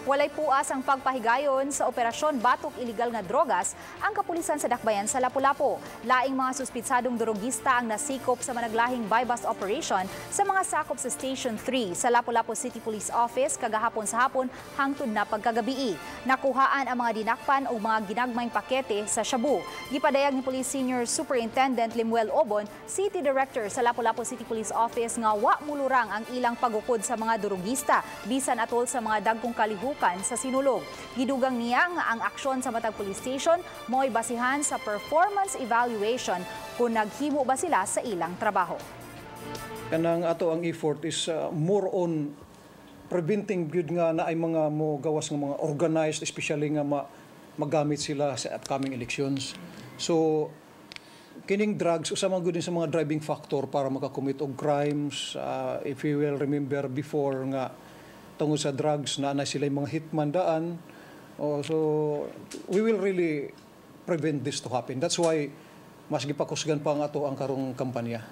Walay puas ang pagpahigayon sa operasyon batok iligal nga drogas ang kapulisan sa Dakbayan sa Lapu-Lapu. Laing mga suspitsadong drogista ang nasikop sa managlahing buy-bust operation sa mga sakop sa Station 3 sa Lapu-Lapu City Police Office kagahapon sa hapon hangtod na pagkagabii. Nakuhaan ang mga dinakpan o mga ginagmayng pakete sa shabu. Gipadayag ni Police Senior Superintendent Limuel Obon, City Director sa Lapu-Lapu City Police Office, nga wa mulurang ang ilang pagukod sa mga durugista bisan atol sa mga dagkong kalihukan sa sinulog. Gidugang niya nga ang aksyon sa matag police station mo'y basihan sa performance evaluation kung naghimo ba sila sa ilang trabaho. Kanang ato ang effort is more on preventing gyud nga na ay mga mo gawas nga mga organized, especially nga magamit sila sa upcoming elections. So kining drugs, usa man gud sa mga driving factor para makakommit og crimes. If you will remember before nga tungod sa drugs na na sila mga hitman daan. Oh, so we will really prevent this to happen. That's why mas gipakusgan pa ang ato ang karong kampanya.